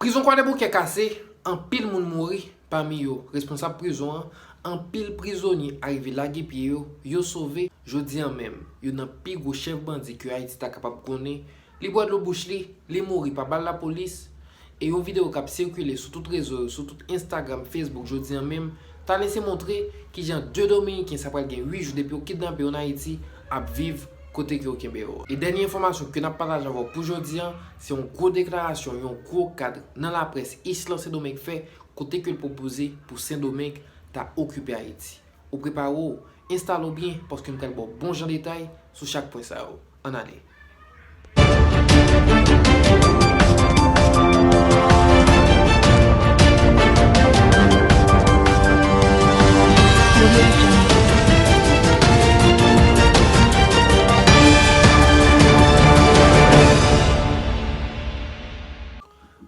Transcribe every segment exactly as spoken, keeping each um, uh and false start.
Prizon Kwadèboukè kase, anpil moun mouri, pami yo responsab prizon an, anpil prizonye arive lage pye yo, yo sove. Jodi a menm, youn nan pi gwo chèf bandi ke Ayiti ta kapab konnen, li bwè dlo bouch li, li mouri pa bal lapolis. E yon videyo k ap sikile sou tout rezo yo, sou tout Instagram, Facebook, jodi a menm, ta lese montre kijan de Dominiken, sa pral gen uit jou depi yo kidnape yo ann Ayiti, ap viv kote ke yo kenbe yo. E dènye enfòmasyon ke n ap pataje avè w pou jodi a, se yon gwo deklarasyon, yon gwo kad nan laprès Islan Sendomeng fè, kote ke l pwopoze pou Sendomeng ta okipe Ayiti. Ou prepare w, enstale w byen, paske m pral ba w bon jan detay sou chak pwen sa yo. Ann ale.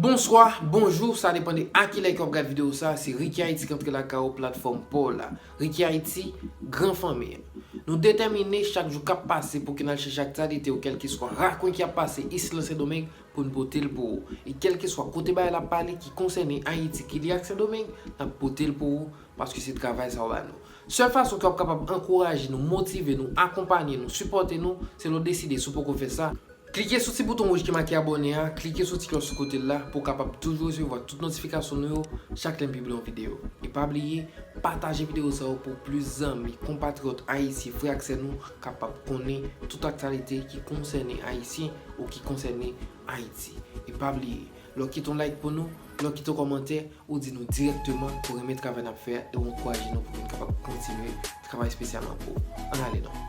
Bonswa, bonjou, sa depann de a kilè ke w ap gad videyo sa, se Ricky Haiti k antre lakay ou, platfòm pa w la. Ricky Haiti, gran fanmi an. Nou detèmine chak jou k ap pase pou ke n al chèche aktyalite yo, kèlkeswa rakwen ki ap pase isit nan Sendomeng, pou n pote l pou ou. E kèlkeswa kote bagay la ap pale ki konsène Ayiti, ki lye ak Sendomeng, n ap pote l pou ou, paske se travay sa yo ba nou. Sèl fason ke w ap kapab ankouraje nou, motive nou, akonpanye nou, sipòte nou, se lè w deside, si w poko fè sa, klike sou ti bouton wouj ki make abòne a, klike sou ti klòch sou kote l la pou w kapab toujou resevwa tout notifikasyon nou yo chak lè n pibliye yon videyo. E pa bliye, pataje videyo sa yo pou plis zanmi, konpatriyòt ayisyen, frè ak sè nou kapab konnen tout aktyalite ki konsène Ayisyen ou ki konsène Ayiti. E pa bliye, lè w kite yon like pou nou, lè w kite yon kòmantè, ou di nou dirèkteman ou renmen travay n ap fè a e w ankouraje nou pou ke n kapab kontinye travay espesyalman pou ou. Ann ale non.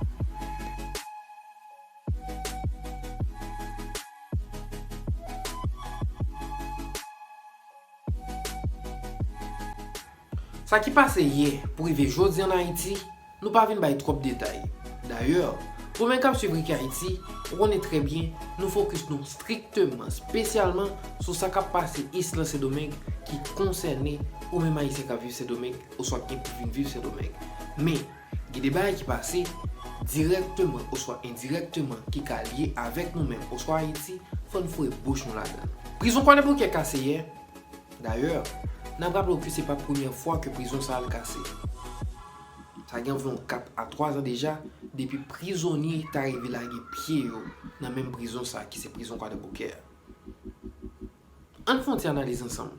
Sa ki pase yè pou rive jodi ann Ayiti, nou pa vin bay twòp detay. Dayè, pou moun k ap swiv Ricky Haiti, ou konnen trè byen, nou fokis nou strikteman, espesyalman sou sa k ap pase isit nan Sendomeng ki konsène ou menm Ayisyen k ap viv Sendomeng oswa ki gen pou vin viv Sendomeng. Men, gen de bagay ki pase dirèkteman oswa endirèkteman ki ka lye avèk nou menm oswa Ayiti, fò n foure bouch nou ladan l. Prizon Kwadèboukè kase yè. Dayè, n ap raple w ke se pa premyè fwa ke prizon sa a al kase. Sa gen anviwon kat a twa zan deja depi prizonye ta rive lage pye yo nan menm prizon sa a ki se prizon Kwadèboukè a. Ann fè yon ti analiz ansanm.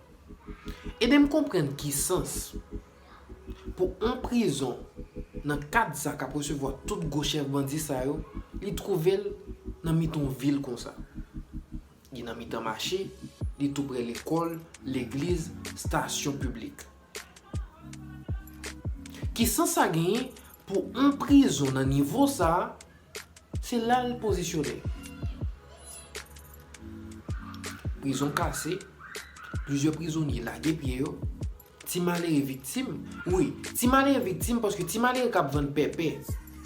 Ede m konprann ki sans pou yon prizon nan kad sa k ap resevwa tout gwo chèf bandi sa yo, li twouve l nan mitan yon vil konsa. Li nan mitan mache, li tou prè lekòl, legliz, estasyon piblik. Ki sans sa genyen pou yon prizon nan nivo sa a, se la l pozisyone? Prizon kase, plizyè prizonye lage pye yo, ti malere viktim, wi, ti malere viktim paske ti malere k ap vann pèpè,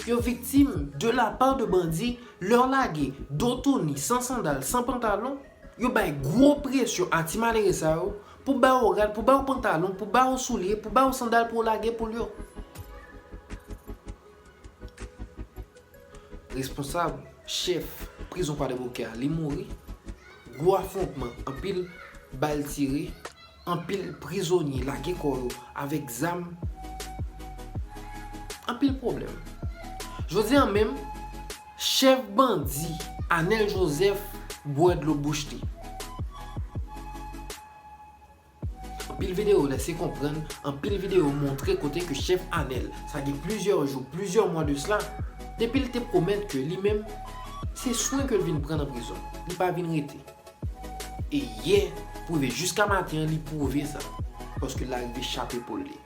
yo viktim de la part de bandi, lè yo lage do touni, san sandal, san pantalon, yo bay gwo presyon a ti malere sa yo pou ba yo rad, pou ba yo pantalon, pou ba yo soulye, pou ba yo sandal pou yo lage poul yo. Responsab, chèf prizon Kwadèboukè a, li mouri. Gwo afwontman, anpil bal tire, anpil prizonye lage kò yo avèk zam. Anpil pwoblèm. Jodi a menm, chèf bandi Anèl Joseph bwè dlo bouch li. Anpil videyo lèse konprann, anpil videyo montre kote ke chèf Anèl, sa gen plizyè jou, plizyè mwa de sila, depi l te pwomèt ke li menm, se swen ke l vin pran nan prizon, li pa vin rete. E yè, pou rive jiska maten an, li pwouve sa, paske l arive chape poul li.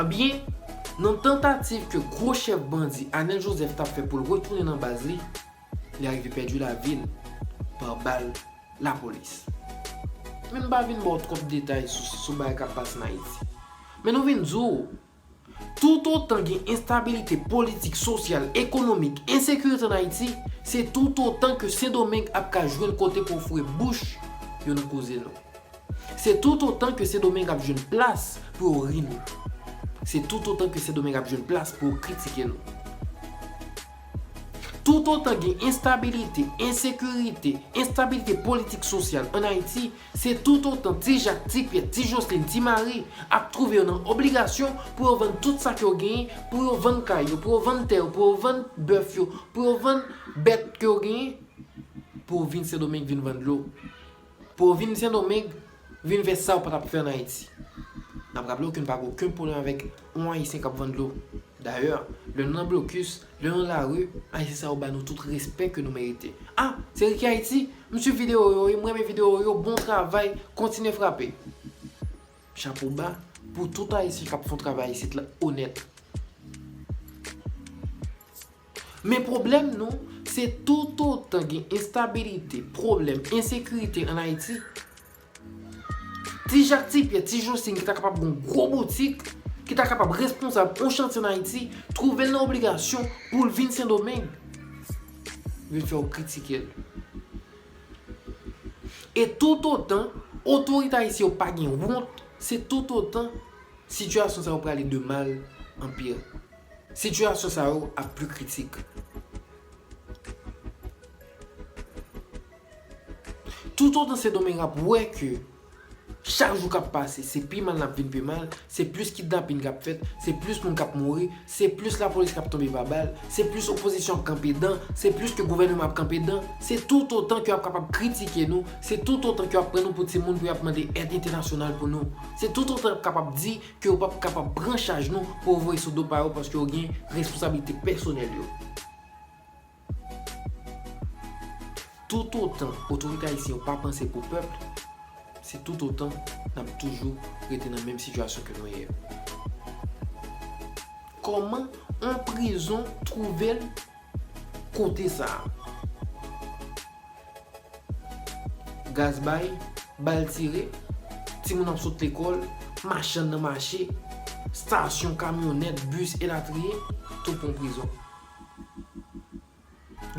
Ebyen, nan tantativ ke gwo chèf bandi Anèl Joseph t ap fè pou l retounen nan baz li, li arive pèdi lavi l pa bal lapolis. Men m pa vin ba w twòp detay sou, sou bagay k ap pase ann Ayiti. Men nou vin di w, toutotan gen enstabilite politik, sosyal, ekonomik, ensekirite ann Ayiti, se toutotan ke Sendomeng ap ka jwenn kote pou foure bouch yo nan koze nou. Se toutotan ke Sendomeng ap jwenn plas pou yo ri nou. Se toutotan ke Sendomeng ap jwenn plas pou yo kritike nou. Toutotan gen enstabilite, ensekirite, enstabilite politik sosyal ann Ayiti, se toutotan Ti Jak, Ti Pyè, Ti Joslin, Ti Mari ap twouve yo nan obligasyon pou yo vann tout sa ke yo genyen, pou yo vann kay yo, pou yo vann tè yo, pou yo vann bèf yo, pou yo vann bèt ke yo genyen, pou yo vin Sendomeng vin vann dlo. Pou yo vin Sendomeng, vin fè sa yo pa t ap fè ann Ayiti. N ap raple w ke n pa gen okenn pwoblèm avèk yon Ayisyen k ap vann dlo. Dayè, lè nou nan blokis, lè nou nan lari, Ayisyen sa yo ba nou tout respè ke nou merite. Ah, se Ricky Haiti? M swiv videyo yo, wi, m renmen videyo yo, bon travay, kontinye frape. Chapo ba pou tout Ayisyen k ap fè yon travay isit la onèt. Men pwoblèm nou, se toutotan gen enstabilite, pwoblèm, ensekirite ann Ayiti, Ti Jak, Ti Pyè, Ti Joslin ki ta kapab gen yon gwo boutik, ki ta kapab responsab yon chantye ann Ayiti, twouve l nan obligasyon pou l vin Sendomeng, vin fè yo kritike l. E toutotan otorite ayisyen yo pa gen wont, se toutotan sitiyasyon sa yo prale de mal an pi. Sitiyasyon sa yo ap pli kritik. Toutotan Sendomeng ap wè ke chak jou k ap pase, se pi mal n ap vin pi mal, se plis kidnapin k ap fèt, se plis moun k ap mouri, se plis lapolis k ap tonbe pa bal, se plis opozisyon ap kanpe dan, se plis ke gouvènman ap kanpe dan, se toutotan ke y ap kapab kritike nou, se toutotan ke y ap pran nou pou timoun pou y ap mande èd entènasyonal pou nou, se toutotan y ap kapab di ke yo p ap kapab pran chaj nou pou yo voye sou do pa yo paske yo gen responsablite pèsonèl yo. Toutotan otorite ayisyen yo pa panse pou pèp, se toutotan n ap toujou rete nan menm sitiyasyon ke nou ye a. Kòman yon prizon twouve l kote sa a? Gaz bay, bal tire, timoun ap sot lekòl, machann nan mache, estasyon kamyonèt, bis elatriye, tout pran prizon.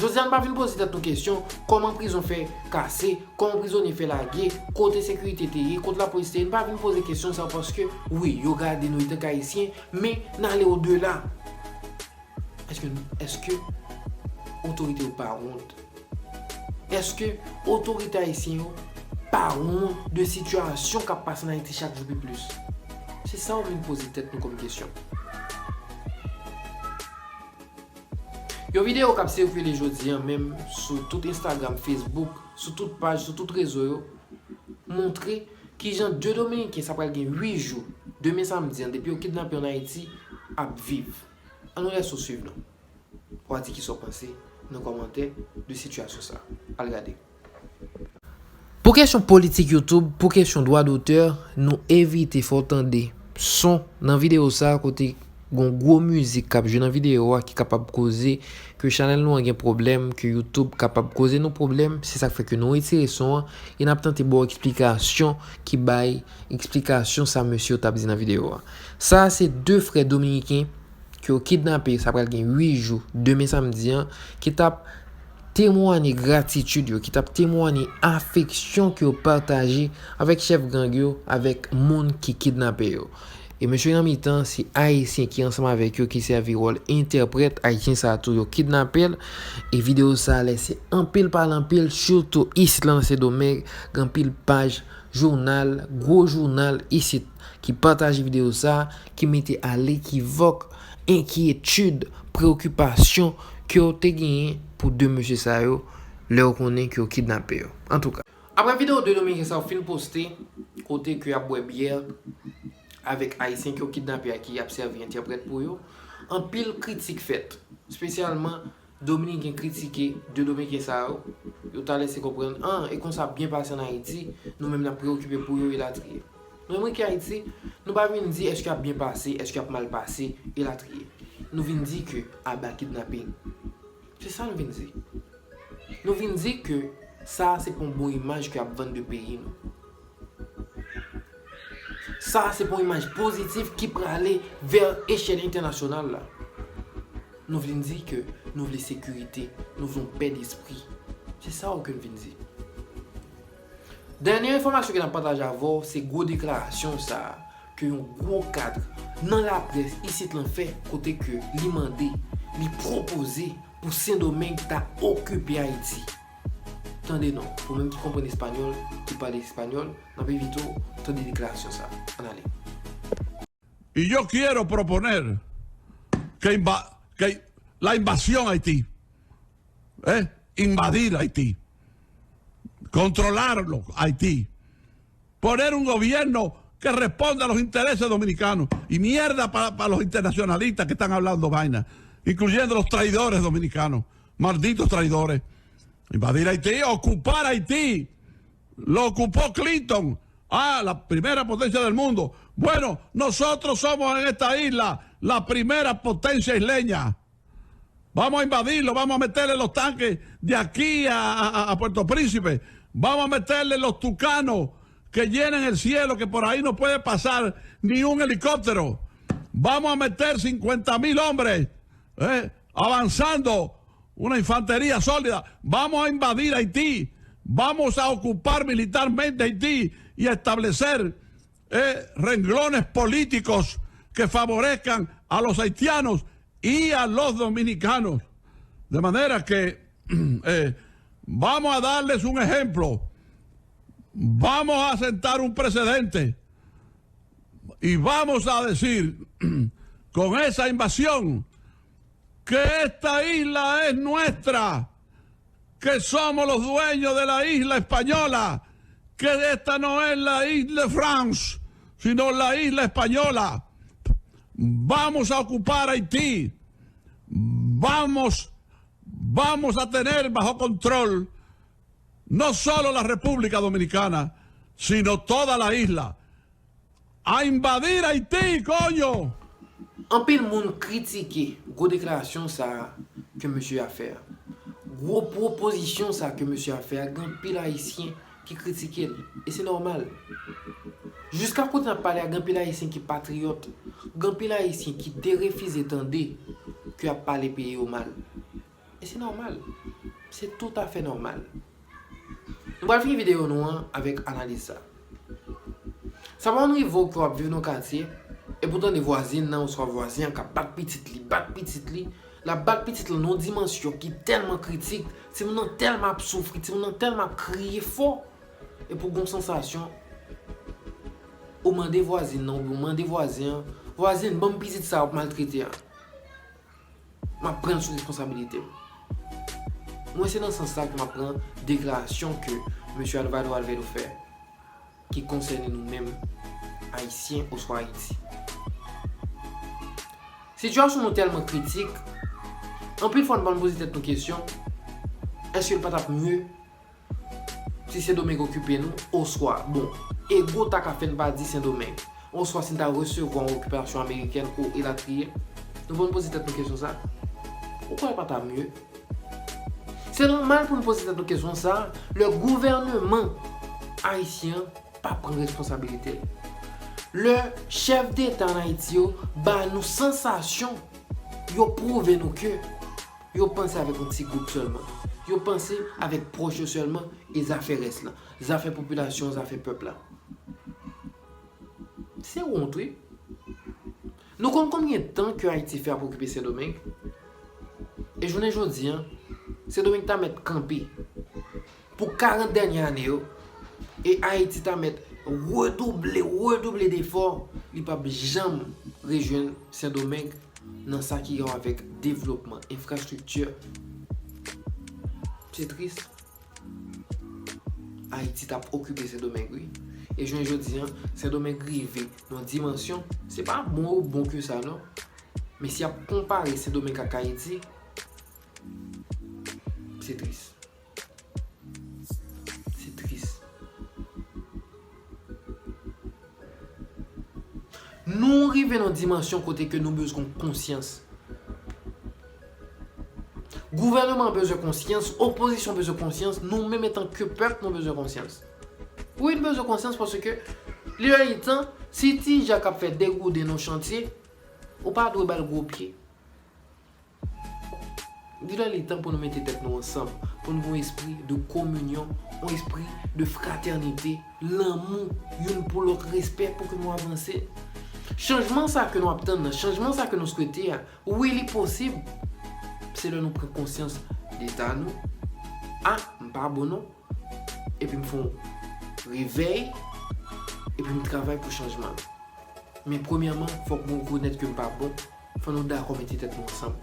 Jodi a, n pa vin poze tèt nou kesyon, kòman prizon fè kase, kòman prizonye fè lage, kote sekirite te ye, kote lapolis te ye, n pa vin poze kesyon sa yo paske, wi, yo gade nou etanke Ayisyen, men n ale odela. Èske, èske otorite yo pa wont? Èske otorite ayisyen yo pa wont de sitiyasyon k ap pase ann Ayiti chak jou pi plis? Se sa w vin poze tèt nou kòm kesyon. Yon videyo k ap sikile jodi a menm sou tout Instagram, Facebook, sou tout paj, sou tout rezo yo, montre kijan de Dominiken sa pral gen uit jou, demen samdi an, depi yo kidnape yo ann Ayiti, ap viv. Ann nou lèse w swiv nou. W a di kisa w panse nan kòmantè de sitiyasyon sa a. Al gade. Pou kesyon politik YouTube, pou kesyon dwa dotè, nou evite fè w tande son nan videyo sa a kote gon gwo mizik k ap jwe nan videyo a ki kapab koze ke chanèl nou an gen pwoblèm, ke YouTube kapab koze nou pwoblèm. Se sa k fè ke nou retire son an e n ap tante ba w eksplikasyon ki bay eksplikasyon sa mesye yo t ap di nan videyo a. Sa a se de frè dominiken ke yo kidnape, sa pral gen uit jou, demen samdi an, ki t ap temwanye gratitid yo, ki t ap temwanye afeksyon ke yo pataje avèk chèf gang yo, avèk moun ki kidnape yo. E mesye nan mitan, se Ayisyen ki ansanm avèk yo, ki sèvi wòl entèprèt. Ayisyen sa a tou, yo kidnape l. E videyo sa a lèse anpil pale anpil, sitou isit la nan Sendomeng, gen anpil paj jounal, gwo jounal isit, ki pataje videyo sa a, ki mete a lekivòk enkyetid, preyokipasyon ke yo te genyen pou de mesye sa yo, lè yo konnen ke yo kidnape yo. Antouka. Apre videyo de Dominiken sa yo fin poste, kote ke y ap bwè byè avèk Ayisyen ke yo kidnape a ki ap sèvi entèprèt pou yo, anpil kritik fèt, espesyalman Dominiken kritike de Dominiken sa yo, yo ta lèse konprann, an, e konsa ap byen pase ann Ayiti, nou menm n ap preyokipe pou yo, elatriye. Nou menm ki Ayiti, nou pa vin di èske ap byen pase, èske ap mal pase, elatriye. Nou vin di ke aba kidnaping. Se sa nou vin di. Nou vin di ke sa a se pa yon bon imaj ke ap vann de peyi nou. Sa a se pa yon imaj pozitif ki prale vè echèl entènasyonal la. Nou vin di ke nou vle sekirite, nou vle yon pè despri. Se sa wi ke n vin di. Dènye enfòmasyon ke n ap pataje avè w, se gwo deklarasyon sa a ke yon gwo kad nan laprès isit lan fè, kote ke li mande, li pwopoze pou Sendomeng ta okipe Ayiti. Tande non, pou moun ki konprann espanyòl, ki pale espanyòl, n ap envite w tande deklarasyon sa. Ann ale. Y yo quiero proponer que, inva- que la invasión a Haití, ¿eh? Invadir Haití, controlarlo Haití, poner un gobierno que responda a los intereses dominicanos y mierda para, para los internacionalistas que están hablando vaina, incluyendo los traidores dominicanos, malditos traidores. Invadir Haití, ocupar Haití. Lo ocupó Clinton. Ah, la primera potencia del mundo. Bueno, nosotros somos en esta isla la primera potencia isleña. Vamos a invadirlo, vamos a meterle los tanques de aquí a, a- a Puerto Príncipe. Vamos a meterle los tucanos que llenen el cielo, que por ahí no puede pasar ni un helicóptero. Vamos a meter cincuenta mil hombres, ¿eh? Avanzando, una infantería sólida. Vamos a invadir Haití. Vamos a ocupar militarmente Haití y establecer eh, renglones políticos que favorezcan a los haitianos y a los dominicanos. De manera que eh, vamos a darles un ejemplo, vamos a sentar un precedente y vamos a decir con esa invasión que esta isla es nuestra, que somos los dueños de la isla española, que esta no es la isla de France, sino la isla española. Vamos a ocupar Haití, vamos, vamos a tener bajo control no solo la República Dominicana, sino toda la isla. A invadir Haití, coño! Anpil moun kritike gwo deklarasyon sa a ke mesye a fè a. Gwo pwopozisyon sa a ke mesye a fè a, gen anpil Ayisyen ki kritike l. E se nòmal. Jiska kote n ap pale a, gen anpil Ayisyen ki patriyòt. Gen anpil Ayisyen ki derefize tande ke y ap pale peyi yo mal. E se nòmal. Se toutafè nòmal. Nou pral fini videyo nou an avèk analiz sa. Sa pa konn rive w ke w ap viv nan katye, epi w tande vwazen nan oswa vwazen an k ap bat pitit li, bat pitit li, l ap bat pitit lan nan yon dimansyon ki tèlman kritik, timoun nan tèlman ap soufri, timoun nan tèlman ap kriye fò, epi w gen yon sansasyon, ou mande vwazen nan, oubyen w mande vwazen an, vwazen, ban m pitit sa w ap maltrete a. M ap pran l sou responsabilite m. Mwen, se nan sans sa ke m ap pran deklarasyon ke mesye Alvaro Alvelo fè, ki konsène nou menm, Ayisyen oswa Ayiti. Sitiyasyon nou tèlman kritik, anpil fwa n pa konn poze tèt nou kesyon, èske l pa t ap mye si Sendomeng okipe nou, oswa, bon, ego ta ka fè n pa di Sendomeng, oswa si n ta resevwa yon okipasyon amerikèn ou elatriye? Nou pa konn poze tèt nou kesyon sa? Ou kwè l pa ta mye? Se nòmal pou n poze tèt nou kesyon sa, lè gouvèneman ayisyen an pa pran responsabilite l. Lè chèf deta ann Ayiti yo ba nou sansasyon, yo pwouve nou ke yo panse avèk yon ti gwoup sèlman. Yo panse avèk pwòch yo sèlman e zafè rès la, zafè popilasyon an, zafè pèp la. Se wont, wi. Nou konn konbyen tan ke Ayiti fè ap okipe Sendomeng? E jounen jodi a, Sendomeng ta mèt kanpe pou karant dènye ane yo, e Ayiti ta mèt redouble, redouble defò, li p ap janm rejwenn Sendomeng nan sa ki gen wè avèk devlopman, enfrastrikti. Se tris. Ayiti t ap okipe Sendomeng, wi. E jounen jodi a, Sendomeng rive nan yon dimansyon, se pa bon ou bon ke sa, non. Men si y ap konpare Sendomeng ak Ayiti, se tris. Se tris. Nou rive nan dimansyon kote ke nou bezwen konsyans. Gouvèneman an bezwen konsyans, opozisyon bezwen konsyans, nou menm antanke pèp, nou bezwen konsyans. Wi, nou bezwen konsyans paske li lè li tan, si Ti Jak ap fè degouden nan chantye, ou pa dwe ba l gwo pye. Li lè li tan pou nou mete tèt nou ansanm, pou nou gen yon espri de kominyon, yon espri de fratènite, lanmou, youn pou lòt, respè pou ke nou avanse. Chanjman sa ke nou ap tann nan, chanjman sa ke nou swete a, wi, li posib. se lè nou pran konsyans de eta nou. A, m pa bon non. Epi m fè yon revèy, epi m travay pou chanjman. Men premyèman, fòk nou rekonèt ke m pa bon. Fò nou dakò mete tèt nou ansanm.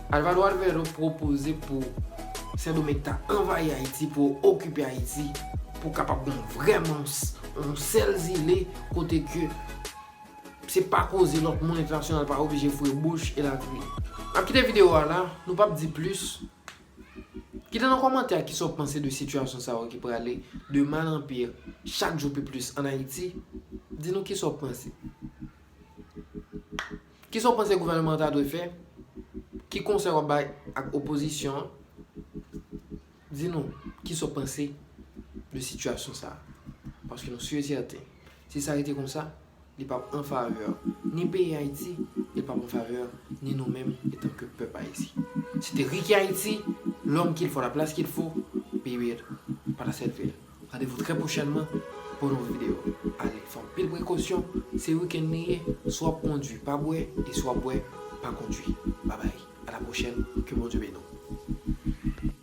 Alvaro Alvero pwopoze pou Sendomeng ta anvayi Ayiti, pou okipe Ayiti, pou kapab gen vrèman yon sèl zile kote ke se pa koze lòt moun entènasyonal pa oblije foure bouch elatriye. N ap kite videyo a la, nou p ap di plis. Kite nan kòmantè a kisa w panse de sitiyasyon sa yo ki prale de mal an pi, chak jou pi plis ann Ayiti. Di nou kisa w panse. Kisa w panse gouvènman an ta dwe fè? Ki konsèy w ap bay ak opozisyon an? Di nou kisa w panse de sitiyasyon sa a. Paske nou si e sèten, si sa rete konsa, li p ap an favè ni peyi Ayiti, li p ap an favè ni nou menm etanke pèp ayisyen. Se te Ricky Haïti, l'homme qu'il faut, la place qu'il faut, period. Pa ta sèl fè. Rendez-vous très prochainement pour une nouvelle vidéo. Ale, fè anpil prekosyon, se wikenn li ye, si w ap kondwi, pa bwè, e si w ap bwè, pa kondwi. Babay, à la prochaine, que Bondye beni w.